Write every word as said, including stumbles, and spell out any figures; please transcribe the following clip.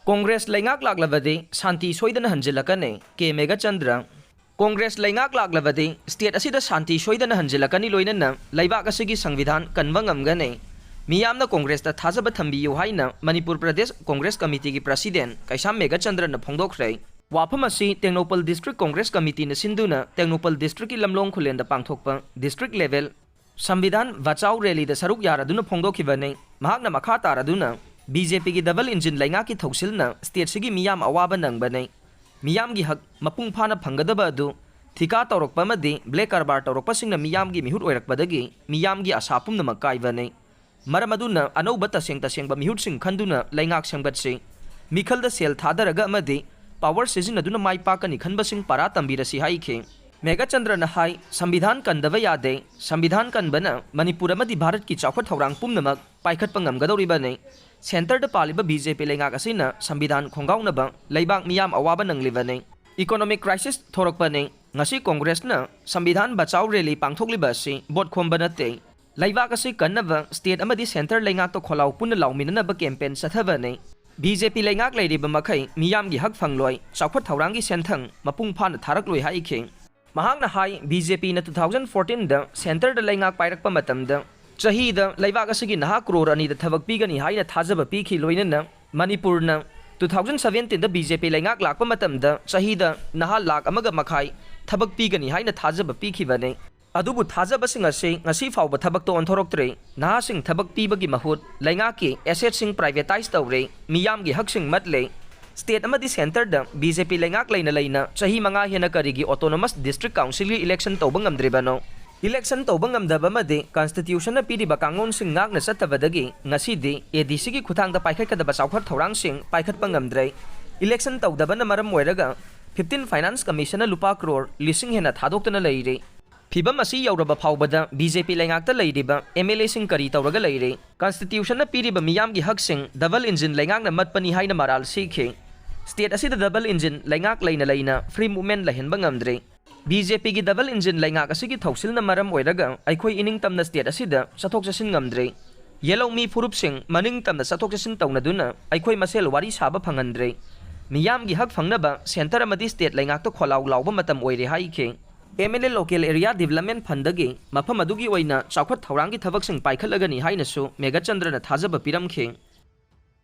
ꯀꯣꯡꯒ꯭ꯔꯦꯁ ꯂꯩꯉꯥꯛ ꯂꯥꯛꯂꯕꯗꯤ ꯁꯥꯟꯇꯤ ꯁꯣꯏꯗꯅ ꯍꯟꯖꯤꯜꯂꯛꯀꯅꯤ, ꯀꯦ ꯃꯦꯘꯆꯟꯗ꯭ꯔ꯫ ꯀꯣꯡꯒ꯭ꯔꯦꯁ ꯂꯩꯉꯥꯛ ꯂꯥꯛꯂꯕꯗꯤ ꯁ꯭ꯇꯦꯠ ꯑꯁꯤꯗ ꯁꯥꯟꯇꯤ ꯁꯣꯏꯗꯅ ꯍꯟꯖꯤꯜꯂꯛꯀꯅꯤ, ꯂꯣꯏꯅꯅ ꯂꯩꯕꯥꯛ ꯑꯁꯤꯒꯤ ꯁꯪꯕꯤꯙꯥꯟ ꯀꯟꯕ ꯉꯝꯒꯅꯤ꯫ ꯃꯤꯌꯥꯝꯅ ꯀꯣꯡꯒ꯭ꯔꯦꯁꯇ ꯊꯥꯖꯕ ꯊꯝꯕꯤꯌꯨ ꯍꯥꯏꯅ ꯃꯅꯤꯄꯨꯔ ꯄ꯭ꯔꯗꯦꯁ ꯀꯣꯡꯒ꯭ꯔꯦꯁ ꯀꯃꯤꯇꯤꯒꯤ ꯄ꯭ꯔꯁꯤꯗꯦꯟ ꯀꯩꯁꯥꯝ ꯃꯦꯘꯆꯟꯗ꯭ꯔꯅ ꯐꯣꯡꯗꯣꯛꯈ꯭ꯔꯦ꯫ ꯋꯥꯐꯝ ꯑꯁꯤ ꯇꯦꯡꯅꯧꯄꯜ ꯗꯤꯁꯇ꯭ꯔꯤꯛ ꯀꯣꯡꯒ꯭ꯔꯦꯁ ꯀꯃꯤꯇꯤꯅ ꯁꯤꯟꯗꯨꯅ ꯇꯦꯡꯅꯧꯄꯜ ꯗꯤꯁꯇ꯭ꯔꯤꯛꯀꯤ ꯂꯝꯂꯣꯡ ꯈꯨꯂꯦꯟꯗ ꯄꯥꯡꯊꯣꯛꯄ ꯗꯤꯁꯇ꯭ꯔꯤꯛ ꯂꯦꯚꯦꯜ ꯁꯝꯕꯤꯙꯥꯟ ꯕꯆꯥꯎ ꯔꯦꯂꯤꯗ ꯁꯔꯨꯛ ꯌꯥꯔꯗꯨꯅ ꯐꯣꯡꯗꯣꯛꯈꯤꯕꯅꯤ꯫ ꯃꯍꯥꯛꯅ ꯃꯈꯥ ꯇꯥꯔꯗꯨꯅ, ꯕꯤ ꯖꯦ ꯄꯤꯒꯤ ꯗꯕꯜ ꯏꯟꯖꯤꯟ ꯂꯩꯉꯥꯛꯀꯤ ꯊꯧꯁꯤꯜꯅ ꯁ꯭ꯇꯦꯠꯁꯤꯒꯤ ꯃꯤꯌꯥꯝ ꯑꯋꯥꯕ ꯅꯪꯕꯅꯤ꯫ ꯃꯤꯌꯥꯝꯒꯤ ꯍꯛ ꯃꯄꯨꯡ ꯐꯥꯅ ꯐꯪꯒꯗꯕ ꯑꯗꯨ ꯊꯤꯀꯥ ꯇꯧꯔꯛꯄ ꯑꯃꯗꯤ ꯕ꯭ꯂꯦꯛ ꯀꯔꯕꯥꯔ ꯇꯧꯔꯛꯄꯁꯤꯡꯅ ꯃꯤꯌꯥꯝꯒꯤ ꯃꯤꯍꯨꯠ ꯑꯣꯏꯔꯛꯄꯗꯒꯤ ꯃꯤꯌꯥꯝꯒꯤ ꯑꯁꯥ ꯄꯨꯝꯅꯃꯛ ꯀꯥꯏꯕꯅꯤ꯫ ꯃꯔꯝ ꯑꯗꯨꯅ ꯑꯅꯧꯕ ꯇꯁꯦꯡ ꯇꯁꯦꯡꯕ ꯃꯤꯍꯨꯠꯁꯤꯡ ꯈꯟꯗꯨꯅ ꯂꯩꯉꯥꯛ ꯁꯦꯝꯒꯠꯁꯤ꯫ ꯃꯤꯈꯜꯗ ꯁꯦꯜ ꯊꯥꯗꯔꯒ ꯑꯃꯗꯤ ꯄꯥꯋꯔ ꯁꯤꯖꯤꯟꯅꯗꯨꯅ ꯃꯥꯏ ꯄꯥꯛꯀꯅꯤ ꯈꯟꯕꯁꯤꯡ ꯄꯔꯥ ꯇꯝꯕꯤꯔꯁꯤ ꯍꯥꯏꯈꯤ꯫ ꯃꯦꯘꯆꯟꯗ꯭ꯔꯅ ꯍꯥꯏ, ꯁꯝꯕꯤꯙꯥꯟ ꯀꯟꯗꯕ ꯌꯥꯗꯦ꯫ ꯁꯝꯕꯤꯙꯥꯟ ꯀꯟꯕꯅ ꯃꯅꯤꯄꯨꯔ ꯑꯃꯗꯤ ꯚꯥꯔꯠꯀꯤ ꯆꯥꯎꯈꯠ ꯊꯧꯔꯥꯡ ꯄꯨꯝꯅꯃꯛ ꯄꯥꯏꯈꯠꯄ ꯉꯝꯒꯗꯧꯔꯤꯕꯅꯤ꯫ ꯁꯦꯟꯇꯔꯗ ꯄꯥꯜꯂꯤꯕ ꯕꯤ ꯖꯦ ꯄꯤ ꯂꯩꯉꯥꯛ ꯑꯁꯤꯅ ꯁꯝꯕꯤꯙꯥꯟ ꯈꯣꯡꯒꯥꯎꯅꯕ ꯂꯩꯕꯥꯛ ꯃꯤꯌꯥꯝ ꯑꯋꯥꯕ ꯅꯪꯂꯤꯕꯅꯤ꯫ Economic crisis ꯊꯣꯔꯛꯄꯅꯤ꯫ ꯉꯁꯤ ꯀꯣꯡꯒ꯭ꯔꯦꯁꯅ ꯁꯝꯕꯤꯙꯥꯟ ꯕꯆꯥꯎ ꯔꯦꯂꯤ ꯄꯥꯡꯊꯣꯛꯂꯤꯕ ꯑꯁꯤ ꯚꯣꯠ ꯈꯣꯝꯕ ꯅꯠꯇꯦ꯫ ꯂꯩꯕꯥꯛ ꯑꯁꯤ ꯀꯟꯅꯕ ꯁ꯭ꯇꯦꯠ ꯑꯃꯗꯤ ꯁꯦꯟꯇꯔ ꯂꯩꯉꯥꯛꯇ ꯈꯣꯜꯂꯥꯎ ꯄꯨꯟꯅ ꯂꯥꯎꯃꯤꯟꯅꯅꯕ ꯀꯦꯝꯄꯦꯟ ꯆꯠꯊꯕꯅꯤ꯫ ꯕꯤ ꯖꯦ ꯄꯤ ꯂꯩꯉꯥꯛ ꯂꯩꯔꯤꯕ ꯃꯈꯩ ꯃꯤꯌꯥꯝꯒꯤ ꯍꯛ ꯐꯪꯂꯣꯏ, ꯆꯥꯎꯈꯠ ꯊꯧꯔꯥꯡꯒꯤ ꯁꯦꯟꯊꯪ ꯃꯄꯨꯡ ꯐꯥꯅ ꯊꯥꯔꯛꯂꯣꯏ ꯍꯥꯏꯈꯤ꯫ ꯃꯍꯥꯛꯅ ꯍꯥꯏ, ꯕꯤ ꯖꯦ ꯄꯤꯅ two thousand fourteen ꯗ ꯁꯦꯟꯇꯔꯗ ꯂꯩꯉꯥꯛ ꯄꯥꯏꯔꯛꯄ ꯃꯇꯝꯗ ꯆꯍꯤꯗ ꯂꯩꯕꯥꯛ ꯑꯁꯤꯒꯤ ꯅꯍꯥ ꯀ꯭ꯔꯣꯔ ꯑꯅꯤꯗ ꯊꯕꯛ ꯄꯤꯒꯅꯤ ꯍꯥꯏꯅ ꯊꯥꯖꯕ ꯄꯤꯈꯤ, ꯂꯣꯏꯅꯅ ꯃꯅꯤꯄꯨꯔꯅ two thousand seventeen ꯗ ꯕꯤ ꯖꯦ ꯄꯤ ꯂꯩꯉꯥꯛ ꯂꯥꯛꯄ ꯃꯇꯝꯗ ꯆꯍꯤꯗ ꯅꯍꯥ ꯂꯥꯈ ꯑꯃꯒ ꯃꯈꯥꯏ ꯊꯕꯛ ꯄꯤꯒꯅꯤ ꯍꯥꯏꯅ ꯊꯥꯖꯕ ꯄꯤꯈꯤꯕꯅꯤ꯫ ꯑꯗꯨꯕꯨ ꯊꯥꯖꯕꯁꯤꯡ ꯑꯁꯤ ꯉꯁꯤ ꯐꯥꯎꯕ ꯊꯕꯛꯇ ꯑꯣꯟꯊꯣꯔꯛꯇ꯭ꯔꯦ꯫ ꯅꯍꯥꯁꯤꯡ ꯊꯕꯛ ꯄꯤꯕꯒꯤ ꯃꯍꯨꯠ ꯂꯩꯉꯥꯛꯀꯤ ꯑꯦꯁꯦꯠꯁꯤꯡ ꯄ꯭ꯔꯥꯏꯚꯦꯇꯥꯏꯖ ꯇꯧꯔꯦ, ꯃꯤꯌꯥꯝꯒꯤ ꯍꯛꯁꯤꯡ ꯃꯠꯂꯦ꯫ ꯁ꯭ꯇꯦꯠ ꯑꯃꯗꯤ ꯁꯦꯟꯇꯔꯗ ꯕꯤ ꯖꯦ ꯄꯤ ꯂꯩꯉꯥꯛ ꯂꯩꯅ ꯂꯩꯅ ꯆꯍꯤ ꯃꯉꯥ ꯍꯦꯟꯅ ꯀꯔꯤꯒꯤ ꯑꯣꯇꯣꯅꯣꯃꯁ ꯗꯤꯁꯇ꯭ꯔꯤꯛ ꯀꯥꯎꯟꯁꯤꯜꯒꯤ ꯏꯂꯦꯛꯁꯟ ꯇꯧꯕ ꯉꯝꯗ꯭ꯔꯤꯕꯅꯣ? ꯏꯂꯦꯛꯁꯟ ꯇꯧꯕ ꯉꯝꯗꯕ ꯑꯃꯗꯤ ꯀꯟꯁꯇꯤꯇ꯭ꯌꯨꯁꯟꯅ ꯄꯤꯔꯤꯕ ꯀꯥꯡꯂꯣꯟꯁꯤꯡ ꯉꯥꯛꯅ ꯆꯠꯇꯕꯗꯒꯤ ꯉꯁꯤꯗꯤ ꯑꯦ ꯗꯤ ꯁꯤꯒꯤ ꯈꯨꯠꯊꯥꯡꯗ ꯄꯥꯏꯈꯠꯀꯗꯕ ꯆꯥꯎꯈꯠ ꯊꯧꯔꯥꯡꯁꯤꯡ ꯄꯥꯏꯈꯠꯄ ꯉꯝꯗ꯭ꯔꯦ꯫ ꯏꯂꯦꯛꯁꯟ ꯇꯧꯗꯕꯅ ꯃꯔꯝ ꯑꯣꯏꯔꯒ fifteen ꯐꯥꯏꯅꯥꯟꯁ ꯀꯃꯤꯁꯟꯅ ꯂꯨꯄꯥ ꯀ꯭ꯔꯣꯔ ꯂꯤꯁꯤꯡ ꯍꯦꯟꯅ ꯊꯥꯗꯣꯛꯇꯨꯅ ꯂꯩꯔꯤ꯫ ꯐꯤꯚꯝ ꯑꯁꯤ ꯌꯧꯔꯕ ꯐꯥꯎꯕꯗ ꯕꯤ ꯖꯦ ꯄꯤ ꯂꯩꯉꯥꯛꯇ ꯂꯩꯔꯤꯕ ꯑꯦꯝ ꯑꯦꯜ ꯑꯦꯁꯤꯡ ꯀꯔꯤ ꯇꯧꯔꯒ ꯂꯩꯔꯤ? ꯀꯟꯁꯇꯤꯇ꯭ꯌꯨꯁꯟꯅ ꯄꯤꯔꯤꯕ ꯃꯤꯌꯥꯝꯒꯤ ꯍꯛꯁꯤꯡ ꯗꯕꯜ ꯏꯟꯖꯤꯟ ꯂꯩꯉꯥꯛꯅ ꯃꯠꯄꯅꯤ ꯍꯥꯏꯅ ꯃꯔꯥꯜ ꯁꯤꯈꯤ꯫ ꯁ꯭ꯇꯦꯠ ꯑꯁꯤꯗ ꯗꯕꯜ ꯏꯟꯖꯤꯟ ꯂꯩꯉꯥꯛ ꯂꯩꯅ ꯂꯩꯅ ꯐ꯭ꯔꯤ ꯃꯨꯚꯃꯦꯟꯠ ꯂꯩꯍꯟꯕ ꯉꯝꯗ꯭ꯔꯤ꯫ ꯕꯤ ꯖꯦ ꯄꯤꯒꯤ ꯗꯕꯜ ꯏꯟꯖꯤꯟ ꯂꯩꯉꯥꯛ ꯑꯁꯤꯒꯤ ꯊꯧꯁꯤꯜꯅ ꯃꯔꯝ ꯑꯣꯏꯔꯒ ꯑꯩꯈꯣꯏ ꯏꯅꯤꯡꯇꯝꯅ ꯁ꯭ꯇꯦꯠ ꯑꯁꯤꯗ ꯆꯠꯊꯣꯛ ꯆꯠꯁꯤꯟ ꯉꯝꯗ꯭ꯔꯤ꯫ ꯌꯦꯜꯍꯧꯃꯤ ꯐꯨꯔꯨꯞꯁꯤꯡ ꯃꯅꯤꯡ ꯇꯝꯅ ꯆꯠꯊꯣꯛ ꯆꯠꯁꯤꯟ ꯇꯧꯅꯗꯨꯅ ꯑꯩꯈꯣꯏ ꯃꯁꯦꯜ ꯋꯥꯔꯤ ꯁꯥꯕ ꯐꯪꯍꯟꯗ꯭ꯔꯦ꯫ ꯃꯤꯌꯥꯝꯒꯤ ꯍꯛ ꯐꯪꯅꯕ centre ꯑꯃꯗꯤ state ꯂꯩꯉꯥꯛꯇ ꯈꯣꯜꯂꯥꯎ ꯂꯥꯎꯕ ꯃꯇꯝ ꯑꯣꯏꯔꯦ ꯍꯥꯏꯈꯤ꯫ M L A Local Area Development Fundꯗꯒꯤ ꯃꯐꯝ ꯑꯗꯨꯒꯤ ꯑꯣꯏꯅ ꯆꯥꯎꯈꯠ ꯊꯧꯔꯥꯡꯒꯤ ꯊꯕꯛꯁꯤꯡ ꯄꯥꯏꯈꯠꯂꯒꯅꯤ ꯍꯥꯏꯅꯁꯨ ꯃꯦꯘꯆꯟꯗ꯭ꯔꯅ ꯊꯥꯖꯕ ꯄꯤꯔꯝꯈꯤ꯫